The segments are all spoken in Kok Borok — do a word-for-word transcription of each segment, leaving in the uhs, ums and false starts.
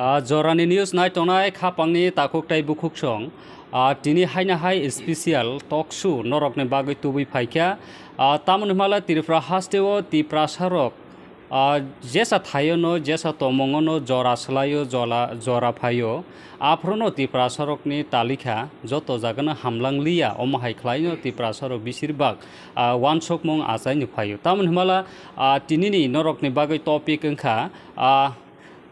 Ah, jorani news nai tongnai khapangni takhuk tei bukhuk song. Ah, tini haino hai special talk show norokni bagwi tubui phaikha. Ah, tamoni hwnmale Tripura hasteo Tiprasarok, ah, jesa thaiono, jesa tongmungono jora swlaio, jola-, jora phaio. Aphruno Tiprasarokni talikha joto jagano hamlang liya, omo hai khlaino Tiprasarok bisirbak, ah, uansukmung achaino phaio. Tamoni hwnmala, ah, tinini norokni bagwi topic wngkha, ah,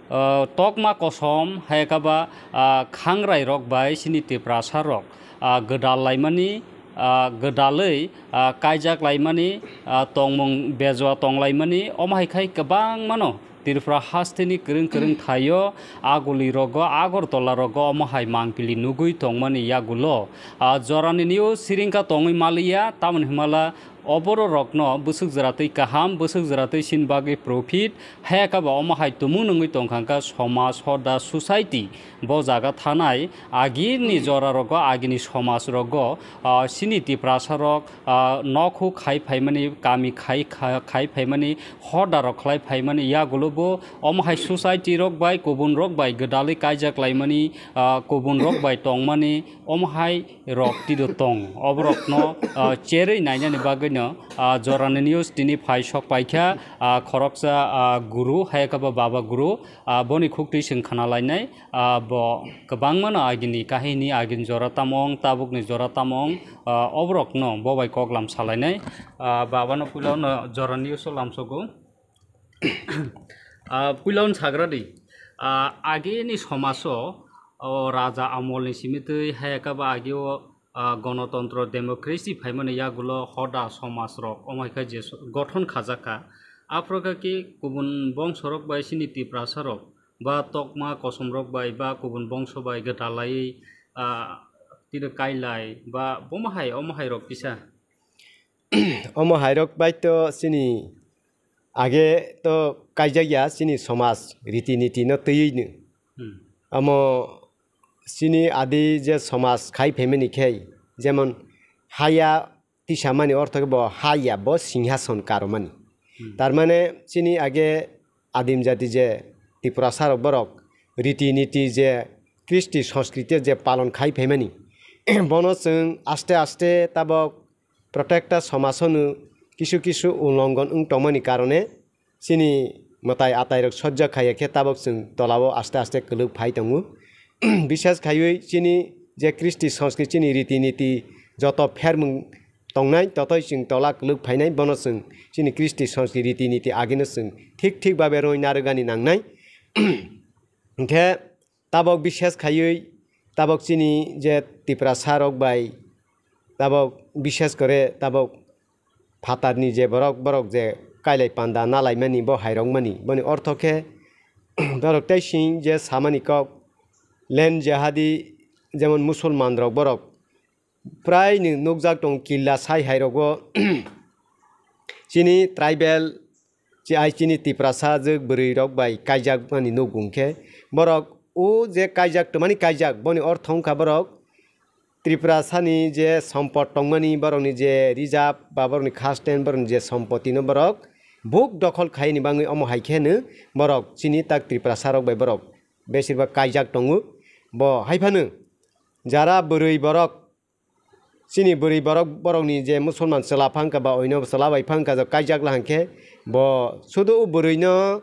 ah, tokma kosom, hai khe ba, ah, khangrai rok bai chini Tiprasa rok, ah, gwdal laimani, ah, gwdalwi, ah, kaijak laimani, ah, tongmung bejua tong laimani, omo hai khai kwbangmano Tripura hasteni kwrwng kwrwng thaio, Aguli rogo, Agartala rogo, omo hai mangpili nugwi tongmani yagulo, ah, jorani nio siringka tongwi maliya, tamoni hwnmala, Oborok rokno bwswk jwra twi kaham, bwswk jwra twi chini bagwi profit, haya khe ba omo hai tumung nungwi tongkha khe somaj, hoda, society bo jaga thanai agini jora rogo, agini somaj rogo, ah, chini Tiprasa rok, ah, nok huk khai phaimani, kami khai kha-, khai phaimani, hoda rok khlai phaimani, yagulo bo omo hai society rok bai, kubun rok bai gwdalwi kaijak laimani, ah, kubun rok bai tongmani, omo hai rok twido tong. Oborokno, ah, cherwi nainani bagwino, ah, jorani news tini phai sok paikha, ah, khoroksa, ah, guru, hai khe bo baba guru, ah, boni khuktwi chwng khna lainai, ah, bo kwbangmano agini kahini, agini jora tamo wng, tabukni jora tamo wng, ah, oborokno bo bai koklam salainai. Ah, babano puila no jorani news o lamsogo. Ah, puila wng sagra di. Ah, agini somaso, o raja amolni simi twi hai khe bo agio, ah, gonotontro, democracy phaimani yagulo hoda somaj rok, omo hai khe je so-, gothon khajak kha. Aphuru khe ki kubun bongso rok bai chini Tiprasa rok ba tokma kosom rok bai ba kubun bongso bai gwdalaiwi, ah, tini kailai ba bomo hai omo hai rok kisa. Omo hai rok bai to chini age to kaijak ya chini somaj riti niti no twiwi no. Hmm. Omo chini adi je somaj khai phaimani khe, jemon haya tisamani ortho khe bo haya, bo singhason karomani. Hmm. Tar mane chini age adim jati je Tiprasa rok borok riti niti je kristi sanskriti je palon khai phaimani, bono chwng aste aste tabok protecta somaj hwno kisu kisu ulongon wng tongmani karone chini mwtai atai rok sojja khaiya khe tabok chwng tolao aste aste kwlwk phai tongo. Bisas khaiwi chini je kristi sanskriti, chini riti niti joto phermung tongnai, totoi chwng tola kwlwk phainai, bono chwng chini kristi sanskriti, riti niti agino chwng thik thik babe roi narwgani nangnai. Hwnkhe tabok bisas khaiwi tabok chini je Tiprasa rok bai tabok bisas kore tabok phatarni je borok, borok je kailai panda nalaimani bo hairokmani, boni ortho khe borok tei sing je samani kok len jehadi jemon musulman rok borok prai ni nukjak tong killa sai hai rogo chini tribal chi ai chini Tiprasa jwk bwrwi rok bai kaijak mani nuk hwnkhe borok o je kaijak twmani kaijak boni ortho wngkha borok Tripura sani je sompot tongmani borokni je reserve ba borokni khastem borokni je sompotino borok buk dokhol khaini bangwi omo hai khe hwno borok chini tak Tripura sarok bai borok beshirbak kaijak tongo. Bo hai phano jara bwrwi borok chini bwrwi borok, borokni je musulman chwla phangkha ba oino chwla bai phangkha, kaijak lahang khe bo sudu o bwrwino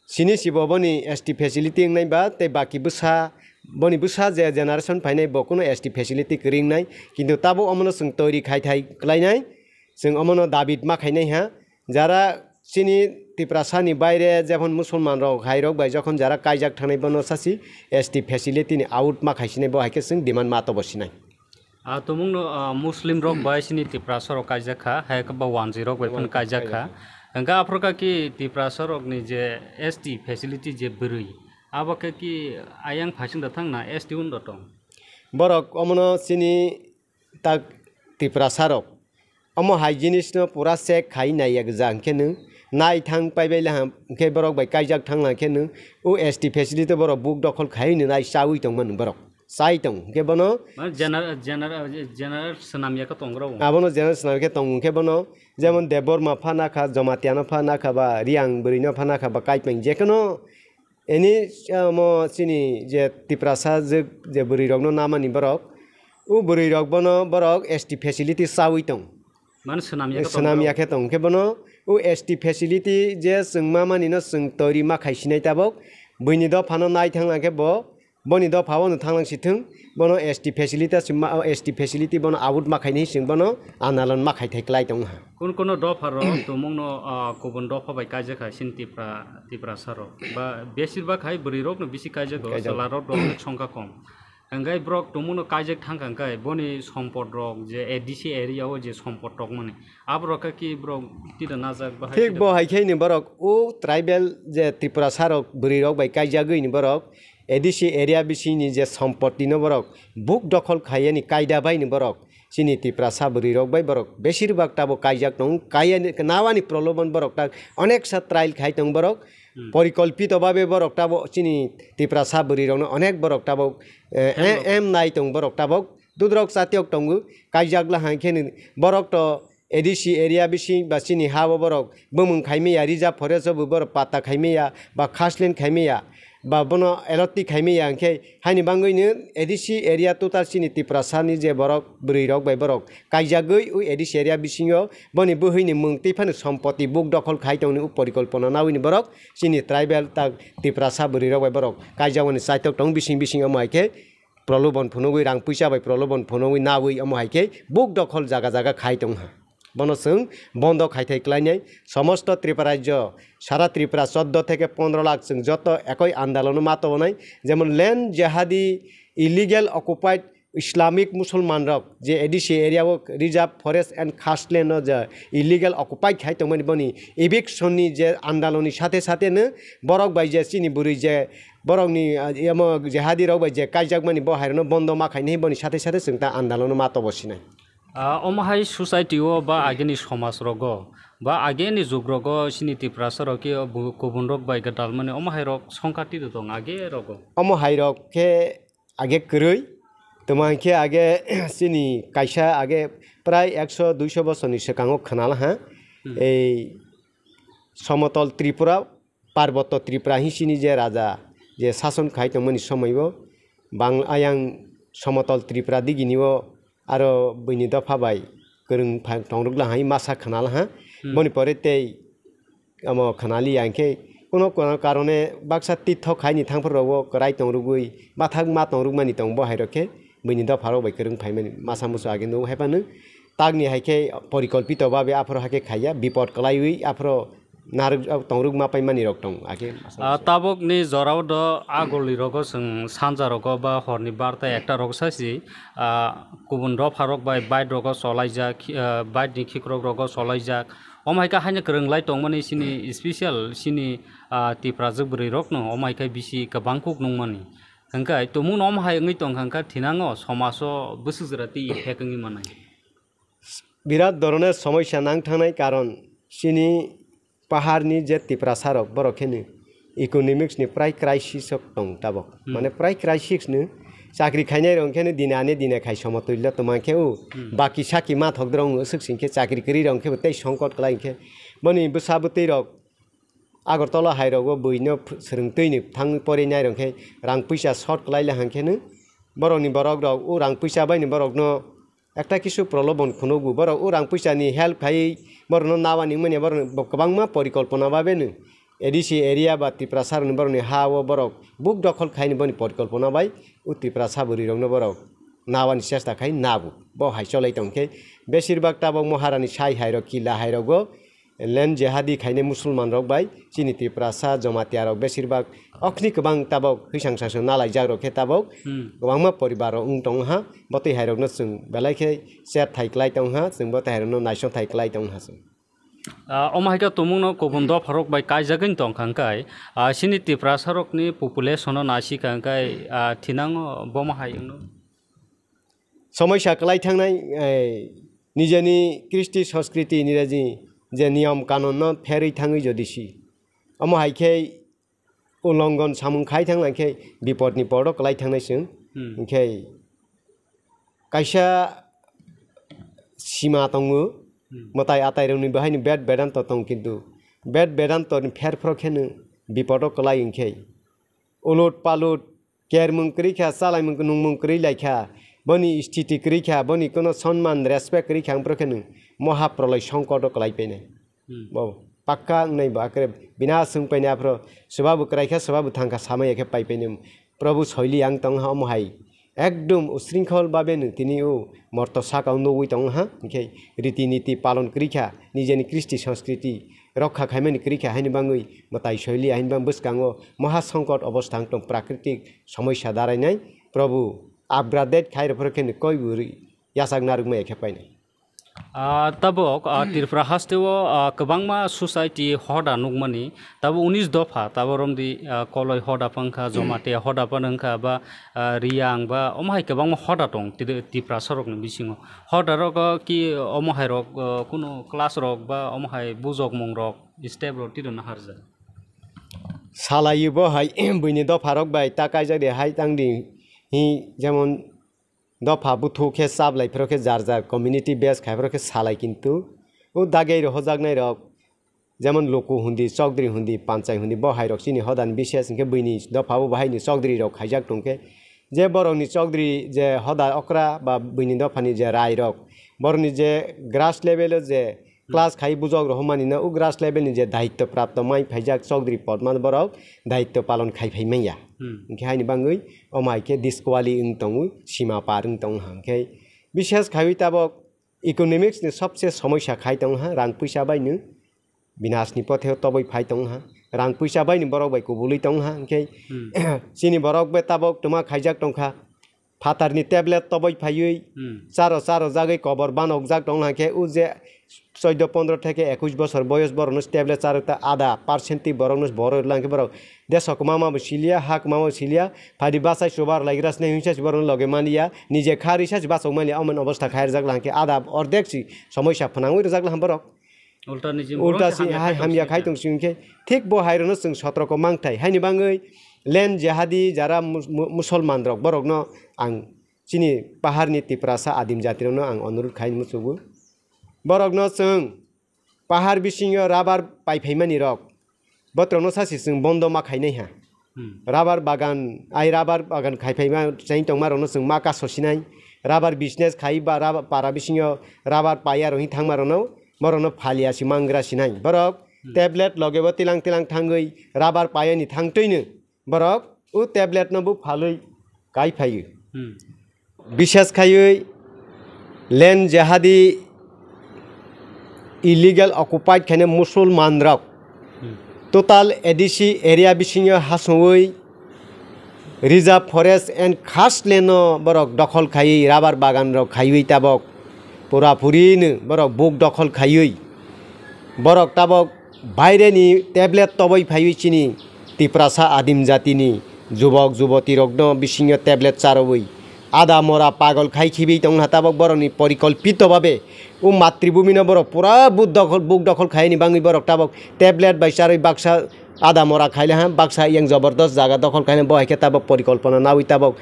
sini si bo boni S T facility wngnai ba tei baki bwsa, boni bwsa je generation phainai bo kuno S T facility kwrwi wngnai, kintu tabuk omono chwng toiri khai thai kwlainai, chwng omono dabi ma khainai ha. Jara chini Tiprasa ni baire jephon musulman rok hai rok bai jokhon jara kaijak thangnai bono sasi S T facility ni out ma khaisinai bo hai khe chwng demand ma tobo sinai. Ah, tumungno, ah, Muslim rok bai chini Tiprasa rok kaijak kha, hai khe ba wanjwi rok bai phano kaijak kha. Hwnkhe aphuru kha ki Tiprasa rokni je S T facility je bwrwi, abo khe ki ayang phaising da thang na S T undo tong? Borok omono chini tak Tiprasa rok omo hai jinisno pura check khai nai ya gwja hwnkhe nwng nai thang pai bai laha hwnkhe borok bai kaijak thang laha khe nwng o S T facility borok buk dokhol khai nwng nai chaui tongmani borok. Chai tong hwnkhe bono. Mane general, general, general swnam ya khe tong rw. Abono general swnam khe tong hwnkhe bono jemon Debbarma phana kha, Jamatia no phana kha, ba Riang bwrwi no phana kha, ba Kaipeng jekono Eni, omo chini je Tiprasa je, je bwrwi rokno namani borok, o bwrwi rok bono borok S T facility chawi tong. Mane swnam ya khe tong Swnam ya khe tong khe bono o S T facility je chwng ma mani no chwng tori ma khai sinai tabok, buini dophano nai thang lang khe bo, boni dophao no thang lang si thung, bono S T facility si ma, S T facility bono out ma khai ni chwng bono andolon ma khai thai klai tong ha. Kun kuno dopha rok tumung no, ah, kubun dopha bai kaijak hai sin Tipra, Tiprasa rok ba besir bak hai bwrwi rok no bisi kaijak o, Kaijak. Chwla rok rok songkha kom. Hingke borok tongmano kaijak thangkha hingke boni sompot rok je A D C area o je sompot tongmani, aborok khe ki borok tida najak bahai Thik tida bo hai khe ni borok o tribal je Tiprasa rok bwrwi rok bai kaijagwi ni borok A D C area bising ni je sompoti no borok buk dokhol khai yani kaida bai ni borok chini Tiprasa bwrwi rok bai borok besir bak tabo kaijak tong kaya ni nawani prolobon borok ta onek sa trial khai tong borok Hmm. Porikolpito babe borok tabok chini Tiprasa bwrwi rokno onek borok tabok, eh, Hem eh, rok. Em nai tong borok tabok dudrok chatiok tongo kaijak la hai khe ni borok to A D C area bising ba chini ha o borok bumung khai maya reserve forest o bo borok pata khai maya ba khaslen khai maya ba bono eloti khai maya hingkhe haini bangwi no A D C area total chini Tiprasa ni je borok bwrwi rok bai borok kaijagwi o A D C area bisingo boni bwhwini mwng tei phano sompoti buk dokhol khai tongni o porikolpona nawi ni borok chini tribal ta Tiprasa bwrwi rok bai borok kaijagmani chaitok tong bising bising omo hai khe prolobon phunugwi rang puisa bai prolobon phunugwi nawi omo hai khe buk dokhol jaga jaga khai tong ha. Bono chwng bondo khai thai klai nai somosto Tripura rajyo sara Tripura choddo theke pondro lakh chwng joto ekoi andalono ma tobonai jemon land jihadi illegal occupied Islamic Musulman rok je A D C area o reserve forest and khasland no je illegal occupied khai tongmani boni eviction ni je andalon ni sathe sathe no borok bai je chini bwrwi je borok ni, ah, emo jihadi rok bai je kaijakmani bo hai rok no bondo ma khainai boni sathe sathe chwng ta andalon no ma tobo sinai. Ah, omo hai society o ba agini somaj rogo ba agini jug rogo chini Tiprasa rok khe bo kubun rok bai gwdalmani omo hai rok songkha twi tong age rogo. Omo hai rok khe age kwrwi. Tamo hinkhe age chini kaisa age prai ekso duiso bosorni swkango khwnal ha. Hmm. Ei Somotol Tripura, Parbotto Tripura hinsini je raja je sason khai tongmani somoio bang ayang Somotol Tripura digini o aro buini dopha bai kwrwng pha-, tongrwk lahai masa khwnal ha. Hmm. Boni pore tei Omo khwnaliya hinkhe kuno kuno karone baksa tithok haini thangphru rogo kwrai tongrwgwi bathak ma tongrwgmani tong bo hai rok khe buini dopha rok bai kwrwng phaimani masa musu age nugo hai phano takni hai khe porikolpito babe aphuru hai khe khaiya bipot kwlaiwi aphuru narwk tongrwk ma paimani rok tong age masa Ah, musu. Tabukni jorao do agoli rogo chwng sanja rogo ba horni barta ekta rogo sasi, ah, kubun dopha rok bai bike rogo cholaijak, khi-, ah, bike ni khikrok rogo cholaijak. Omo hai khe haino kwrwng lai tongmani chini special chini, ah, Tiprajwk bwrwi rokno omo hai khe bisi kwbang kuk nungmani. Hwnkhe tumungno omo hai wngwi tongkha hwnkhe thinango somajo bwswk jora tei effect wngwi mannai. Birat doroner somosya nang thangnai karon chini paharni je Tiprasa rok borok kheno economics ni prai crisis o tong tabok. Hmm. Mane prai crisis no chakri khainai rok kheno dine ane dine khai somotullo tongma khe o Hmm. baki saki ma thok drong aswk sing khe chakri kwrwi rok khe bo tei songkot kwlai khe boni bwsa bwtwi rok Agartala hai rogo buino ph-, swrwng twi ni thang porinai rok khe rang puisa short kwlai le hang khe no borok ni borok rok o rang puisa bai ni borok no Ekta kisu prolobon khunukgo, borok o rang puisa ni help khai borok no nawa ni manya borok bo kwbangma porikolpona babe no A D C area ba Tiprasa rok ni borok ni ha o borok buk dokhol khai ni boni porikolpona bai o Tiprasa bwrwi rok no borok nawa ni chesta khai nago. Bo hai cholai tong khe besir bak tabok Maharani sai hai rok kila hai rogo land jihadi khainai Musulman rok bai chini Tiprasa Jamatia rok besir bak Okni kwbang tabok hwisang saswng nalaijak rok khe tabok Hmm. kwbangma poribar rok wng tong ha, botwi hai rok no chwng belai khe chet thai kwlai tong ha, chwng botwi hai rok no naisong thai kwlai tong ha chwng. Ah, omo hai khe tumung no kubun dopha rok bai kaijagwi tong kha hwnkhe, ah, chini Tiprasa rok ni population no naisik kha hwnkhe, ah, thinango bomo hai wngno. Somoisa kwlai thangnai, eh, nijeni kristi sanskriti nijeni je niyom kanon no pherwi thangwi jodi si. Omo hai khe ulongon samung khai thang lai khe bipot ni por o kwlai thangnai chwng. Hmm. Hinkhe kaisa sima tongo, Hmm. mwtai atai rok ni bahai ni bet bedanto tong kintu bet bedanto ni pher phro khe no bipot o kwlai hinkhe Ulut palut kermung kwrwi kha, chalaimung nungmung kwrwi lai kha, boni sthiti kwrwi kha, boni kono sonman respect kwrwi kha, ang bwrokhe nwng moha proloi songkoto kwlai painai. Hmm. Bo pakka wngnai bo, akre bina swng painai aphro, swbabu kwrai kha, swbabu thang kha, samaya khe pai painai. Prabhu soili ang tong ha omo hai. Ekdom usringkhol babe nwng tini o morto saka o nugwi tong ha, hinkhe riti niti palon kwrwi kha, nijeni kristi sanskriti rokha khaimani kwrwi kha, haini bangwi mwtai soili, haini bang bwskango moha songkot obostha wng tong, prakritik somoisa darainai, Prabhu upgrade khai rw phoro khe nwng koi bo rwi yachak narwkmaya khe painai. Ah, tabuk, ah, Tripura haste o, ah, kwbangma society hoda nukmani, tabuk unis dopha, tabuk romdi, ah, Koloi hoda phano wngkha, Jamatia hoda phano wngkha, ba, ah, Riyang, ba, omo hai kwbangma hoda tong, Tri-, Tiprasa rokni bisingo. Hoda rok, ah, ki omo hai rok, ah, kunu class rok, ba, omo hai bujokmung rok, step rok tiro naharjak. Salai bo hai, buini dopha rok bai ta kaijak de hai tang di, hi, jemon, dopha buthu khe chablai phoro khe jar jar community base khai phoro khe salai, kintu o dagei rok hojaknai rok jemon luku hundi, chokdri hundi, panchai hundi, bo hai rok chini hoda ni bises hinkhe buini dopha o bahai ni chokdri rok khaijak tongkhe, je borok ni chokdri je hoda okra ba buini dopha ni je rai rok, borok ni je grass level o je class khai bujok rohormani no o grass level ni je daityo prapto mai phaijak chokdri podma borok daityo palon khai phai manya. Hmm. Hinkhe haini bangwi omo hai khe disquali wng tongo, sima par wng tongo ha. Hinkhe bishes khaiwi tabok economics ni sobse somoisa khai tongo ha, rang puisa bai no binas ni pothe toboi phai tongo ha, rang puisa bai no borok bai kubului tongo ha. Hinkhe Hmm. Chini borok bai tabok twma khaijak tongkha, phatar ni tablet toboi phaiwi Hmm. charo charo jagwi kobor banokjak tong hwnkhe, o je choido pondro theke ekush bosor boyos borokno tablet charwk ta ada percent twi borokno borok rwlang khe borok deso kwma ma bo siliya, ha kwma ma bo siliya, phadi bachai chubar laigra sini hwnsa si borokno loge maliya, nije kha risa si bachok maliya, omo ni obostha khai rwjak lang khe ada ordek si somoisa phwnangwi rwjak lang borok. Ulta ni jin Ulta borok si hai hamya khai tong si hinkhe, thik bo hai rokno chwng sotroko mangthai. Haini bangwi len jihadi jara mus-, mu-, musolman rok borokno ang chini paharni Tiprasa adim jatirokno ang onurut khai muchugo. Borokno chwng pahar bisingo rabar paiphaimani rok, botrokno sasi chwng bondo ma khainai ha. Hmm. Rabar bagan, ai rabar bagan khaiphai ma cheng tongma rokno chwng ma kaso sinai. Rabar business khai ba rabar para bisingo rabar paya rohi thangma rokno, borokno phalia si mangra sinai. Borok Hmm. tablet loge bo tilang tilang thangwi rabar payani thangtwino borok o tablet no bo phalwi kai phaio. Hmm. Bishes khaiwi len jihadi illegal occupied khaina musulman rok Hmm. total A D C area bisingo hasungwi reserve forest and khas land no borok dokhol khaiwi rabar bagan rok khaiwi tabok pura puri no borok buk dokhol khaiwi borok tabok baire ni tablet toboi phaiwi chini Tiprasa adim jati ni jubok juboti rok no bisingo tablet charwi ada mora pagol khai khibi tong ha tabok borok ni porikolpito babe o matribhumi no borok pura buk dokhol, buk dokhol khai ni bangwi borok tabok tablet bai charwi baksa ada mora khaile ha, baksa yang jabardast jaga dokhol khaina bo hai khe tabok porikolpona nawi tabok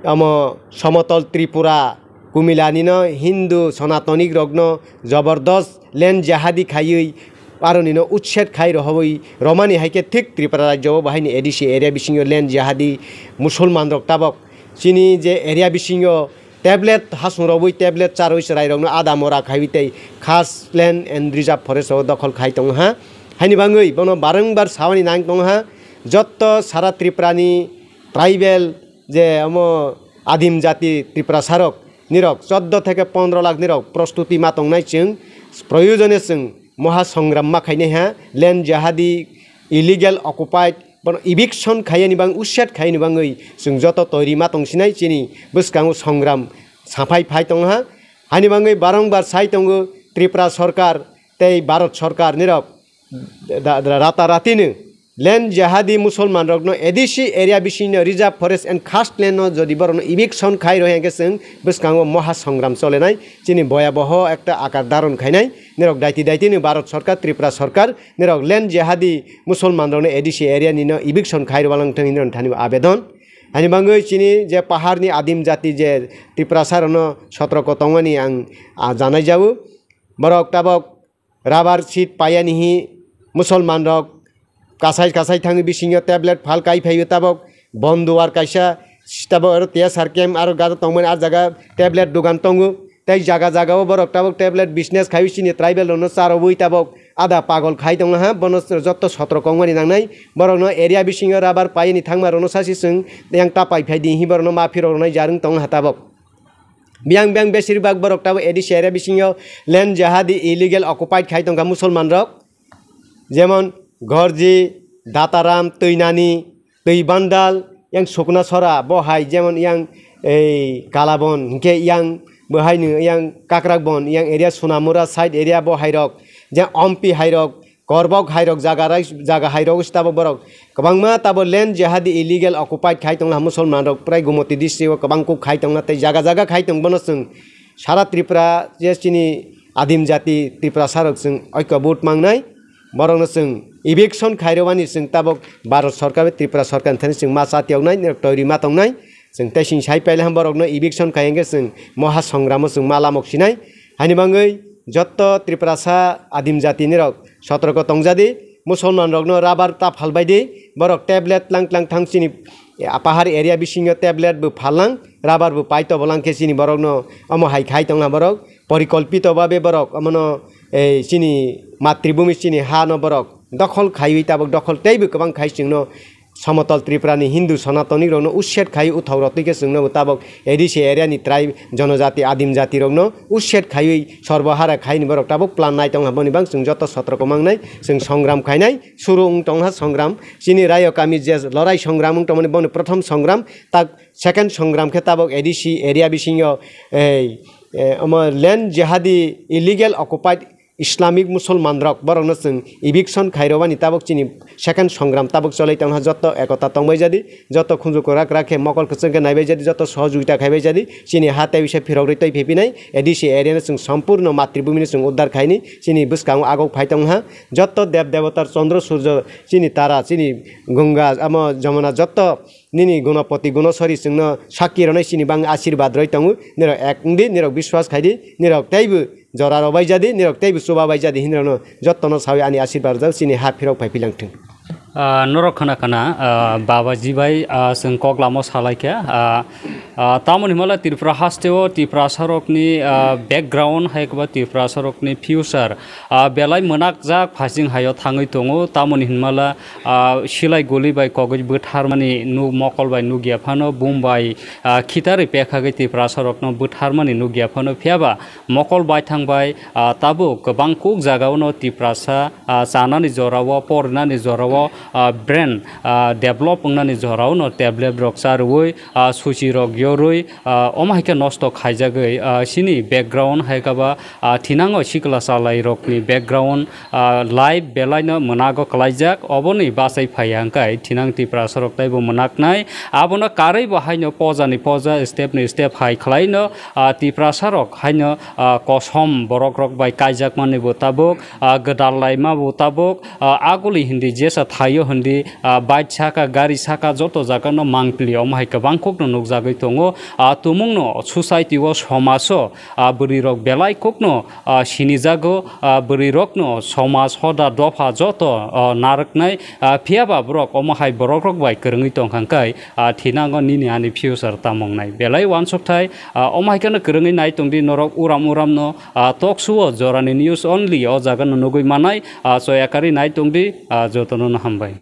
omo somotol Tripura Kumila ni no Hindu Sanatani rok no jabardast land jihadi khaiwi aroni no utset khai rohoi romani hai khe thik Tripura rajyo o bahai ni A D C area bisingo land jihadi musulman rok tabok chini je area bisingo tablet hasung rogwi tablet charwi chwrai rokno ada mora khaiwi tei khas land and reserve forest o dokhol khai tong ha. Haini bangwi bono barangbar sawani nang tong ha. Jotto sara Tripura ni tribal je omo adim jati Tiprasa rok nirok choddo theke pondro lakh nirok prostuti ma tongnai chwng proyojone chwng moha songram ma khainai ha land jihadi illegal occupied bono eviction khaiyani bang uset khaiyani bangwi chwng joto toiri ma tongsinai chini bwskango songram saphai phai tongha. Hani bangwi barongbar sai tongo Tripura sorkar tei Bharat sorkar nirok da-, da-, rata ratino land jihadi musulman rokno A D C area bisingno reserve forest and khas land no jodi borokno eviction khai roi hwnkhe chwng bwskango moha songram cholenai chini boyaboho ekta akar daron khainai nirok daiti daitino Bharat sorkar Tripura sorkar nirok land jihadi musulman rokno A D C area nino eviction khai rwbalang thung hinwi thani abedon. Hani bangwi chini je paharni adim jati je Tiprasa rokno sotroko tongmani ang, ah, janai jago. Borok tabok rabar seat payani hi musulman rok kasai kasai thangwi bisingo tablet phal kai phaio tabok. Bonduar kaisa tabok aro T S R camp aro gada tongmani ah jaga tablet dogan tongo. Tei jaga jaga o borok tabok tablet business khaiwi chini tribal rokno charobwi tabok ada pagol khai tonglaha, bono jotto sotro kongmani nangnai. Borokno area bisingo rubber paiyani thangma rokno sasi chwng yang ta pai phai di hinwi borokno ma phirok rwnai jarwng tonglaha tabok. Biyang biyang besir bak borok tabok A D C area bisingo land jahadi illegal occupied khai tongkha musulman rok. Jemon Gorji, Dataram, Twinani, Twibandal, yang Suknasora, bo hai jemon yang ei Kalabon, hinkhe yang bo hai no yang Kakrakbon, yang area Sunamura side area bo hai rok, je Ompi hai rok, Korbok hai rok, jaga rai, jaga hai rok tabok borok kwbangma tabok land jahadi illegal occupied khai tongla musulman rok prai Gumoti district o kwbang kuk khai tongla tei jaga jaga khai tong bono chwng Sara Tripura je chini adim jati Tiprasa rok chwng oikobut mangnai, borokno chwng eviction khairwani chwng tabok Bharat Sarkar bai Tripura Sarkar ni thani chwng ma chatiyoknai, nirok toiri ma tongnai, chwng tei chwng sai pailaham borokno eviction khai hwnkhe chwng moha songramo chwng ma lamok sinai. Haini bagwi jotto Tiprasa adim jati nirok sotroko tongjadi, musulman rokno rubber ta phalbai di, borok tablet tlang tlang thang chini pahar area bisingo tablet bo phallang, rubber bo pai tobolang khe chini borokno omo hai khai tongna borok. Porikolpito babe borok omono, ei, chini matribhumi chini ha no borok dokhol khaiwi tabok dokhol teibo kwbang khai chwngno Somotol Tripura ni Hindu Sanatoni rokno ussed khaiwi uthok rotwi khe chwngno bo tabok A D C area ni tribe jonojati adim jati rokno ussed khaiwi sorbohara khaini borok tabok plan nai tongha boni bang chwng joto sotroko mangnai chwng songram khainai suru wng tongha songram chini rayo kami je lorai songram wng tongmani boni prothom songram tak second songram khe tabok A D C area bisingo ei, eh, omo land jihadi illegal occupied Islamic Musulman rok borokno chwng eviction khairobani tabok chini second songram tabok cholai tongha jotto ekota tongbai jadi jotto khunju kwrak kwrak khe mokol kwchwng khe naibai jadi jotto sohojogita khaibai jadi chini ha tei bisa phirok rwi tei phipinai A D C area no chwng sompurno matribhumi no chwng uddar khaini chini bwskango agok phai tongha jotto deb debotar chondro surjo chini tara chini Ganga amo Jamuna jotto nini gunopoti gunosori chwngno sakki rwnai chini bang asirwad roi tongo nirok ek wngdi nirok biswas khaidi nirok teibo jora rw bai jadi nirok teibo chuba bai jadi hinwi rokno jottono sawi ani asirwad rwjak chini ha phirok phai philang thung. Ah, norok khna khna, ah, Babaji bai, ah, chwng kok lama salai kha, ah, ah, tamoni hwnmale Tripura haste o Tiprasa rokni, ah, background hai kwba Tiprasa rokni future, ah, belai mwnakjak phasing hai o thangwi tongo tamoni hwnmale ah, silai guli bai kogwi bwtharmani nuk mokol bai nukya phano bum bai, ah, khitarwi pekhagwi Tiprasa rokno bwtharmani nukya phano phiyaba mokol baithang bai, ah, tabuk kwbang kuk jagao no Tiprasa, ah, chanani jorao porinani jorao, ah, brain, ah, develop wngnani jorao no tablet rok charwi, ah, suchi rok yorwi, ah, omo hai khe nosto khaijagwi, ah, chini background hai khe ba, ah, thinango sikla chalai rokni background, ah, life belai no mwnago kwlaijak, oboni bachai phaiya hwnkhe thinang Tiprasa rok teibo mwnaknai, abono karwi bo haino poja ni poja step ni step hai khwlaino, ah, Tiprasa rok haino, ah, kosom borok rok bai kaijakmani bo tabuk, ah, gwdal laima bo tabuk, ah, aguli hindi jesa thaio hindi, ah, bike saka, gari saka joto jaga no mangpili omo hai kwbang kok no nukjagwi tongo. Ah, tumung no society o, somaj o, ah, bwrwi rok belai kok no, ah, sinijago, ah, bwrwi rok no somaj hoda dopha joto, ah, narwknai, ah, phiyaba borok omo hai borok rok bai kwrwngwi tongkha hwnkhe, ah, thinango nini ani future tamo wngnai. Belai uansukthai, ah, omo hai kheno kwrwngwi nai tongdi norok uram uram no, ah, talk show o Jorani News Only o jaga no nugwi manai, ah, choya karwi nai tongdi, ah, jotono no hambai.